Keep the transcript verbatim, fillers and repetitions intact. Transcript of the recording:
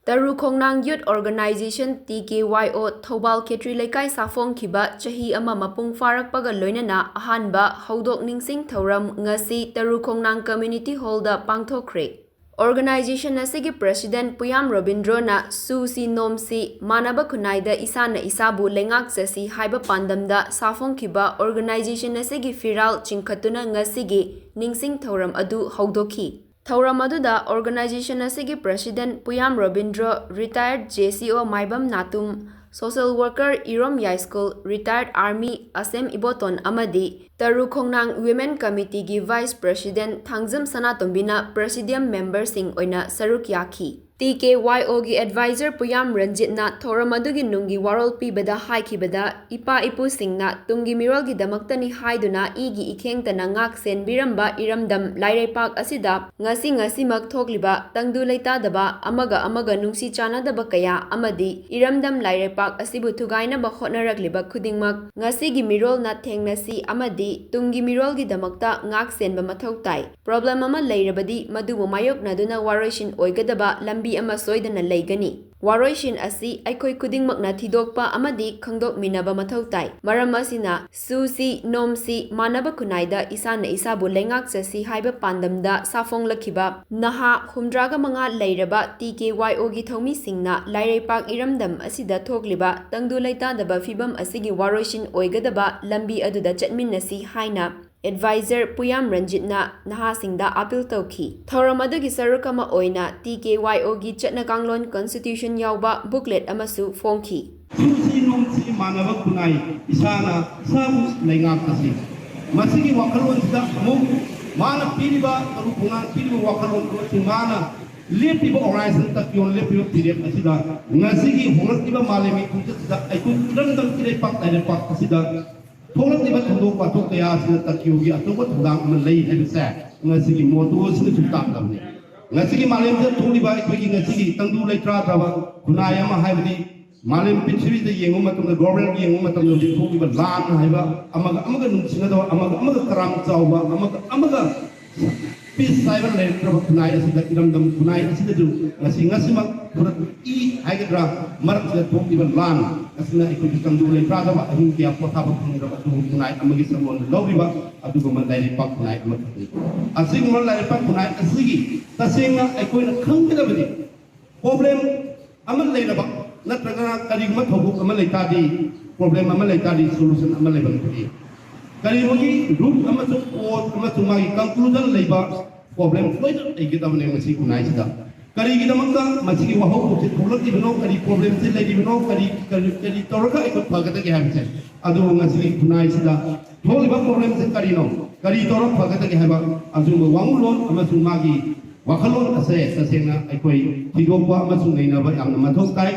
ꯇꯔꯨ ꯈꯣꯡꯅꯥꯡ Youth Organization, T K Y O, Thoubal ꯈꯦꯇ꯭ꯔꯤ ꯂꯩꯀꯥꯏ ꯁꯥꯐꯣꯡꯈꯤꯕ ꯆꯍꯤ ꯑꯃ ꯃꯄꯨꯡ ꯐꯥꯔꯛꯄꯒ ꯂꯣꯏꯅꯅ ꯑꯍꯥꯟꯕ ꯍꯧꯗꯣꯛ ꯅꯤꯡꯁꯤꯡ ꯊꯧꯔꯝ ꯉꯁꯤ ꯇꯔꯨ ꯈꯣꯡꯅꯥꯡ Community Hallꯗ ꯄꯥꯡꯊꯣꯛꯈ꯭ꯔꯦ꯫ Organization ꯑꯁꯤꯒꯤ President ꯄꯨꯌꯥꯝ ꯔꯣꯕꯤꯟꯗ꯭ꯔꯣꯅ "ꯁꯨꯁꯤ ꯅꯣꯝꯁꯤ, ꯃꯥꯟꯅꯕ ꯈꯨꯟꯅꯥꯏꯗ ꯏꯁꯥꯅ ꯏꯁꯥꯕꯨ ꯂꯩꯉꯥꯛꯆꯁꯤ" ꯍꯥꯏꯕ ꯄꯥꯟꯗꯝꯗ ꯁꯥꯐꯣꯡꯈꯤꯕ organization ꯑꯁꯤꯒꯤ ꯐꯤꯔꯥꯜ ꯆꯤꯡꯈꯠꯇꯨꯅ ꯉꯁꯤꯒꯤ ꯅꯤꯡꯁꯤꯡ ꯊꯧꯔꯝ ꯑꯗꯨ ꯍꯧꯗꯣꯛꯈꯤ꯫ ꯊꯧꯔꯝ ꯑꯗꯨꯗ organization ꯑꯁꯤꯒꯤ President ꯄꯨꯌꯥꯝ Robindro, Retired J C O ꯃꯥꯏꯕꯝ ꯅꯥꯇꯨꯝ, Social Worker ꯏꯔꯣꯝ ꯌꯥꯏꯁ꯭ꯀꯨꯜ, Retired Army ꯑꯁꯦꯝ ꯏꯕꯣꯇꯣꯟ ꯑꯃꯗꯤ ꯇꯔꯨ ꯈꯣꯡꯅꯥꯡ Women Committeeꯒꯤ Vice President Thangjam ꯁꯅꯥꯇꯣꯝꯕꯤꯅ Presidium memberꯁꯤꯡ ꯑꯣꯏꯅ ꯁꯔꯨꯛ ꯌꯥꯈꯤ꯫ T K Y Oꯒꯤ Advisor ꯄꯨꯌꯥꯝ ꯔꯟꯖꯤꯠꯅ ꯊꯧꯔꯝ ꯑꯗꯨꯒꯤ ꯅꯨꯡꯒꯤ ꯋꯥꯔꯣꯜ ꯄꯤꯕꯗ ꯍꯥꯏꯈꯤꯕꯗ, ꯏꯄꯥ ꯏꯄꯨꯁꯤꯡꯅ ꯇꯨꯡꯒꯤ ꯃꯤꯔꯣꯜꯒꯤꯗꯃꯛꯇꯅꯤ ꯍꯥꯏꯗꯨꯅ ꯏꯒꯤ ꯏꯈꯦꯡꯇꯅ ꯉꯥꯛ ꯁꯦꯟꯕꯤꯔꯝꯕ ꯏꯔꯝꯗꯝ ꯂꯥꯏꯔꯩꯄꯥꯛ ꯑꯁꯤꯗ ꯉꯁꯤ ꯉꯁꯤꯃꯛ ꯊꯣꯛꯂꯤꯕ ꯇꯪꯗꯨ ꯂꯩꯇꯥꯗꯕ, ꯑꯃꯒ ꯑꯃꯒ ꯅꯨꯡꯁꯤ ꯆꯥꯟꯅꯗꯕ ꯀꯌꯥ ꯑꯃꯗꯤ ꯏꯔꯝꯗꯝ ꯂꯥꯏꯔꯩꯄꯥꯛ ꯑꯁꯤꯕꯨ ꯊꯨꯒꯥꯏꯅꯕ ꯍꯣꯠꯅꯔꯛꯂꯤꯕ ꯈꯨꯗꯤꯡꯃꯛ ꯉꯁꯤꯒꯤ ꯃꯤꯔꯣꯜꯅ ꯊꯦꯡꯅꯁꯤ ꯑꯃꯗꯤ ꯇꯨꯡꯒꯤ ꯃꯤꯔꯣꯜꯒꯤꯗꯃꯛꯇ ꯉꯥꯛ ꯁꯦꯟꯕ ꯃꯊꯧ ꯇꯥꯏ꯫ Problem ꯑꯃ ꯂꯩꯔꯕꯗꯤ ꯃꯗꯨꯕꯨ ꯃꯥꯌꯣꯛꯅꯗꯨꯅ ꯋꯥꯔꯣꯏꯁꯤꯟ ꯑꯣꯏꯒꯗꯕ ꯂꯝꯕꯤ ꯑꯃ ꯁꯣꯏꯗꯅ ꯂꯩꯒꯅꯤ꯫ ꯋꯥꯔꯣꯏꯁꯤꯟ ꯑꯁꯤ ꯑꯩꯈꯣꯏ ꯈꯨꯗꯤꯡꯃꯛꯅ ꯊꯤꯗꯣꯛꯄ ꯑꯃꯗꯤ ꯈꯪꯗꯣꯛꯃꯤꯟꯅꯕ ꯃꯊꯧ ꯇꯥꯏ꯫ ꯃꯔꯝ ꯑꯁꯤꯅ ꯁꯨꯁꯤ ꯅꯣꯝꯁꯤ, ꯃꯥꯟꯅꯕ ꯈꯨꯟꯅꯥꯏꯗ ꯏꯁꯥꯅ ꯏꯁꯥꯕꯨ ꯂꯩꯉꯥꯛꯆꯁꯤ ꯍꯥꯏꯕ ꯄꯥꯟꯗꯝꯗ ꯁꯥꯐꯣꯡꯂꯛꯈꯤꯕ ꯅꯍꯥ ꯍꯨꯝꯗ꯭ꯔꯥꯒ ꯃꯉꯥ ꯂꯩꯔꯕ T K Y Oꯒꯤ ꯊꯧꯃꯤꯁꯤꯡꯅ ꯂꯥꯏꯔꯩꯄꯥꯛ ꯏꯔꯝꯗꯝ ꯑꯁꯤꯗ ꯊꯣꯛꯂꯤꯕ ꯇꯪꯗꯨ ꯂꯩꯇꯥꯗꯕ ꯐꯤꯕꯝ ꯑꯁꯤꯒꯤ ꯋꯥꯔꯣꯏꯁꯤꯟ ꯑꯣꯏꯒꯗꯕ ꯂꯝꯕꯤ ꯑꯗꯨꯗ ꯆꯠꯃꯤꯟꯅꯁꯤ ꯍꯥꯏꯅ Advisor ꯄꯨꯌꯥꯝ ꯔꯟꯖꯤꯠꯅ ꯅꯍꯥꯁꯤꯡꯗ appeal ꯇꯧꯈꯤ꯫ ꯊꯧꯔꯝ ꯑꯗꯨꯒꯤ ꯁꯔꯨꯛ ꯑꯃ ꯑꯣꯏꯅ T K Y Oꯒꯤ ꯆꯠꯅ ꯀꯥꯡꯂꯣꯟ constitution ꯌꯥꯎꯕ booklet ꯑꯃꯁꯨ ꯐꯣꯡꯈꯤ꯫ ꯁꯨꯁꯤ ꯅꯣꯝꯁꯤ, ꯃꯥꯟꯅꯕ ꯈꯨꯟꯅꯥꯏ, ꯏꯁꯥꯅ ꯏꯁꯥꯕꯨ ꯂꯩꯉꯥꯛꯄꯁꯤ꯫ ꯃꯁꯤꯒꯤ ꯋꯥꯈꯜꯂꯣꯟꯁꯤꯗ ꯑꯃꯨꯛ ꯃꯥꯅ ꯄꯤꯔꯤꯕ, ꯇꯔꯨ ꯈꯣꯡꯅꯥꯡ ꯄꯤꯔꯤꯕ ꯋꯥꯈꯜꯂꯣꯟ ꯑꯁꯤ ꯃꯥꯅ ꯂꯦꯞꯄꯤꯕ organization ꯇꯛꯄꯤꯌꯣꯟ ꯂꯦꯞꯄꯤꯕ ꯐꯤꯔꯦꯞ ꯑꯁꯤꯗ ꯉꯁꯤꯒꯤ ꯍꯣꯡꯂꯛꯂꯤꯕ ꯃꯥꯂꯦꯝꯒꯤ ꯈꯣꯡꯆꯠꯁꯤꯗ ꯑꯩꯈꯣꯏ ꯏꯔꯝꯗꯝ ꯏꯔꯩꯄꯥꯛ ꯂꯥꯏꯔꯩꯄꯥꯛ ꯑꯁꯤꯗ ꯊꯣꯛꯂꯛꯂꯤꯕ ꯊꯧꯗꯣꯛ ꯋꯥꯊꯣꯛ ꯀꯌꯥ ꯑꯁꯤꯗ ꯇꯛꯀꯤꯌꯨꯒꯤ ꯑꯆꯧꯕ ꯊꯧꯗꯥꯡ ꯑꯃ ꯂꯩ ꯍꯥꯏꯕꯁꯦ ꯉꯁꯤꯒꯤ ꯃꯣꯇꯣ ꯑꯁꯤꯅꯁꯨ ꯇꯥꯛꯂꯕꯅꯤ꯫ ꯉꯁꯤꯒꯤ ꯃꯥꯂꯦꯝꯗ ꯊꯣꯛꯂꯤꯕ ꯑꯩꯈꯣꯏꯒꯤ ꯉꯁꯤꯒꯤ ꯇꯪꯗꯨ ꯂꯩꯇꯥꯗꯕ ꯈꯨꯟꯅꯥꯏ ꯑꯃ, ꯍꯥꯏꯕꯗꯤ ꯃꯥꯂꯦꯝ ꯄ꯭ꯔꯤꯊꯤꯕꯤꯗ ꯌꯦꯡꯕ ꯃꯇꯝꯗ, global ꯌꯦꯡꯕ ꯃꯇꯝꯗ ꯍꯧꯖꯤꯛ ꯊꯣꯛꯂꯤꯕ ꯂꯥꯟ ꯍꯥꯏꯕ, ꯑꯃꯒ ꯑꯃꯒ ꯅꯨꯡꯁꯤꯅꯗꯕ, ꯑꯃꯒ ꯑꯃꯒ ꯀꯔꯥꯝ ꯆꯥꯎꯕ, ꯑꯃꯒ ꯑꯃꯒ ꯄꯤꯁ ꯍꯥꯏꯕ ꯂꯩꯔꯛꯇ꯭ꯔꯕ ꯈꯨꯟꯅꯥꯏ ꯑꯁꯤꯗ, ꯏꯔꯝꯗꯝ ꯈꯨꯟꯅꯥꯏ ꯑꯁꯤꯗꯁꯨ ꯉꯁꯤ, ꯉꯁꯤꯃꯛ ꯈꯨꯗꯛ ꯏ ꯍꯥꯏꯒꯗ꯭ꯔꯥ, ꯃꯔꯛꯁꯤꯗ ꯊꯣꯛꯂꯤꯕ ꯂꯥꯟ ꯑꯁꯤꯅ ꯑꯩꯈꯣꯏꯒꯤ ꯇꯪꯗꯨ ꯂꯩꯇꯥꯗꯕ, ꯑꯍꯤꯡ ꯀꯌꯥ ꯄꯣꯊꯥꯕ ꯐꯪꯗ꯭ꯔꯕ ꯑꯗꯨꯒꯨꯝꯕ ꯈꯨꯟꯅꯥꯏ ꯑꯃꯒꯤ ꯁꯛꯂꯣꯟ ꯂꯧꯔꯤꯕ ꯑꯗꯨꯒꯨꯝꯕ ꯂꯥꯏꯔꯩꯄꯥꯛ ꯈꯨꯟꯅꯥꯏ ꯑꯃꯈꯛꯅꯤ꯫ ꯑꯁꯤꯒꯨꯝꯕ ꯂꯥꯏꯔꯩꯄꯥꯛ ꯈꯨꯟꯅꯥꯏ ꯑꯁꯤꯒꯤ ꯇꯁꯦꯡꯅ ꯑꯩꯈꯣꯏꯅ ꯈꯪꯒꯗꯕꯗꯤ, ꯄ꯭ꯔꯣꯕ꯭ꯂꯦꯝ ꯑꯃ ꯂꯩꯔꯕ ꯅꯠꯇ꯭ꯔꯒꯅ ꯀꯔꯤꯒꯨꯝꯕ ꯊꯧꯗꯣꯛ ꯑꯃ ꯂꯩꯇꯥꯔꯗꯤ, ꯄ꯭ꯔꯣꯕ꯭ꯂꯦꯝ ꯑꯃ ꯂꯩꯇꯥꯔꯗꯤ ꯁꯣꯂꯨꯁꯟ ꯑꯃ ꯂꯩꯕ ꯊꯣꯛꯏ꯫ ꯀꯔꯤꯒꯨꯝꯕꯒꯤ ꯔꯨꯠ ꯑꯃꯁꯨꯡ ꯀꯣꯖ ꯑꯃꯁꯨꯡ ꯃꯥꯒꯤ ꯀꯟꯀ꯭ꯂꯨꯖꯟ ꯂꯩꯕ ꯄ꯭ꯔꯣꯕ꯭ꯂꯦꯝ ꯂꯣꯏꯅ ꯂꯩꯒꯗꯕꯅꯦ ꯃꯁꯤ ꯈꯨꯟꯅꯥꯏꯁꯤꯗ꯫ ꯀꯔꯤꯒꯤꯗꯃꯛꯇ ꯃꯁꯤꯒꯤ ꯋꯥꯍꯧꯕꯁꯤ ꯊꯣꯛꯂꯛꯂꯤꯕꯅꯣ, ꯀꯔꯤ ꯄ꯭ꯔꯣꯕ꯭ꯂꯦꯝꯁꯤ ꯂꯩꯔꯤꯕꯅꯣ, ꯀꯔꯤ, ꯀꯔꯤ, ꯀꯔꯤ ꯇꯧꯔꯒ ꯑꯩꯈꯣꯏ ꯐꯒꯗꯒꯦ ꯍꯥꯏꯕꯁꯦ, ꯑꯗꯨꯕꯨ ꯉꯁꯤꯒꯤ ꯈꯨꯟꯅꯥꯏꯁꯤꯗ ꯊꯣꯛꯂꯤꯕ ꯄ꯭ꯔꯣꯕ꯭ꯂꯦꯝꯁꯦ ꯀꯔꯤꯅꯣ, ꯀꯔꯤ ꯇꯧꯔ ꯐꯒꯗꯒꯦ ꯍꯥꯏꯕ ꯑꯆꯨꯝꯕ ꯋꯥꯉꯨꯂꯣꯟ ꯑꯃꯁꯨꯡ ꯃꯥꯒꯤ ꯋꯥꯈꯜꯂꯣꯟ ꯑꯁꯦ ꯇꯁꯦꯡꯅ ꯑꯩꯈꯣꯏ ꯊꯤꯗꯣꯛꯄ ꯑꯃꯁꯨꯡ ꯅꯩꯅꯕ ꯌꯥꯝꯅ ꯃꯊꯧ ꯇꯥꯏ꯫